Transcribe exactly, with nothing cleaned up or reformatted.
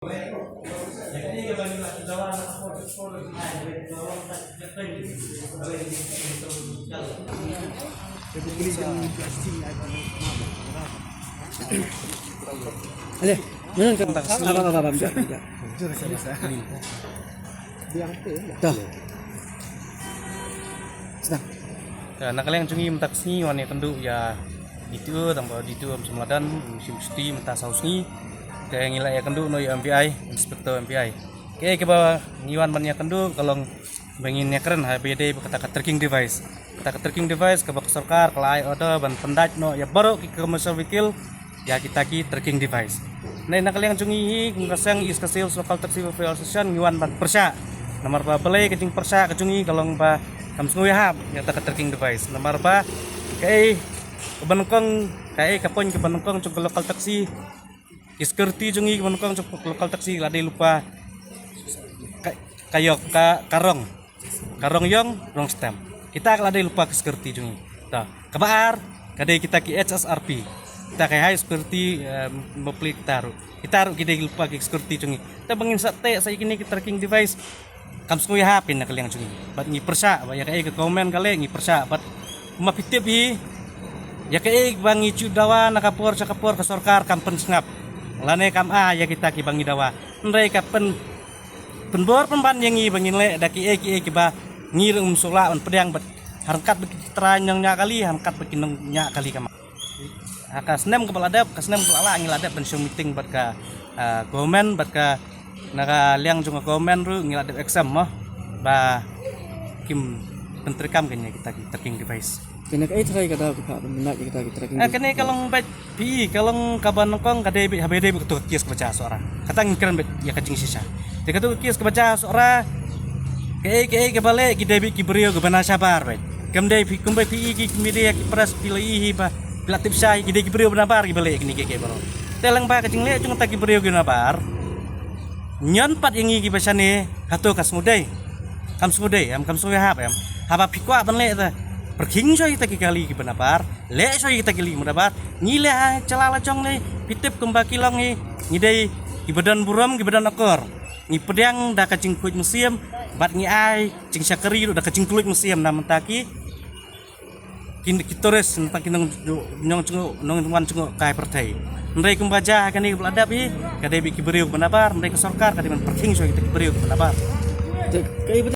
Aleh, menang kan? Apa, apa, apa, apa, apa. Dah. Sedang. Ya, na ka liang jong ngi mynta ka sngi wan ïakynduh ïa D T O, tang ba D T O Mawlai Madan, Shim Shuti mynta saw sngi. Te ngi la ïakynduh noh ïa M V I, Inspector M V I. Kaei kaba ngi wan ban ïakynduh ka long ba ngin ïakren ha ba ïadei bad kata ka tracking device. Kata ka tracking device kaba ka sorkar ka la ai order ban pyndait noh ïa baroh ki commercial vehicle ïa kita ki tracking device. Nai na ka liang jong ngi hi kum ka seng East Khasi Hills Local Taxi Welfare Association ngi wan ban pyrshah. Namar ba balei ka jingpyrshah ka jong ngi ka long ba kam sngew ïahap ïa kata ka tracking device. Namar ba kaei kaba nyngkong, kaei ka point kaba nyngkong jong ka local taxi, ki security jong ngi kaba nyngkong jong ka local taxi la dei lypa ka, ka ïong, ka, ka rong. Ka rong ïong, rong stem. Kita ka la dei lypa ka security jong ngi. Ta, kaba ar ka dei kita ki H S R P. Kita ka high security, eh, bapli kita ruh. Kita ruh ki dei lypa ki security jong ngi. Ta ba ngin sa teh sa ïa kine ki tracking device. Kam sngew ïahap ïa na ka liang jong ngi. Bad ngi pyrshah, bad ïa kaei ka government ka leh ngi pyrshah. Bad kumba phi tip hi, ïa kaei ba ngi ju dawa na ka por sha ka por ka sorkar kam pynsngap. Lane kam ai ïa kita kiba ngi dawa. Hynrei ka pyn, pynbor pynban ïa ngi ba ngin leh da kiei kiei kiba ngi ruh ngim sngewlah ban pdiang bad ha ryngkat bad ki trai nongñiah kali, ha ryngkat bad ki nongñiah kali ka mat. Ha ka snem kaba la dep, ka snem kaba la lah ngi la dep ban shong meeting bad ka, ah, government, bad ka na ka liang jong ka government ruh ngi la dep exam mo ba kim pyntreikam kane kita ki tracking device. Kane kaei trai ka daw ka phah ban mynta kita ki tracking device. Ah, kane ka long bad phi, ka long kaba nyngkong ka dei bad ha ba dei bad kato ka case kaba jia Sohra. Kata ngi kren bad ïa ka jingshisha. Te kato ka case kaba jia Sohra, kaei kaei kaba leh ki dei bad ki briew kiba na shabar bad. Kam dei phi kumba phi i ki media ki press phi la i hi ba phi la tip shai ki dei ki briew ba nabar kiba leh kine kiei kiei baroh. Te lyngba ka jingleh jong kita ki briew kiba nabar, ñion pat ïa ngi kiba shane, hato ka sngewdei? Kam sngewdei, em, kam sngewdei hap, em. Haba phi kwah ban leh te pyrkhing shuwa ïa kita ki kali kiba nabar, leh shuwa ïa kita ki kali kiba nabar. Ngi leh ha jylla la jong ne, phi tip kumba ki long ngi, ngi dei kiba don burom, kiba don akor. Ngi pdiang da ka jingkhuid mynsiem bad ngi ai jingshakri ruh da ka jingkhuid mynsiem na bynta ki, ki, ki tourist, na bynta ki nong, nongjngoh, nongwan jngoh kai pyrthei. Hynrei kumba jia ha kane kaba la dep hi, ka dei bad ki briew kiba nabar, hynrei ka sorkar ka dei ban pyrkhing shuwa kita ki briew kiba nabar. Te kaei ba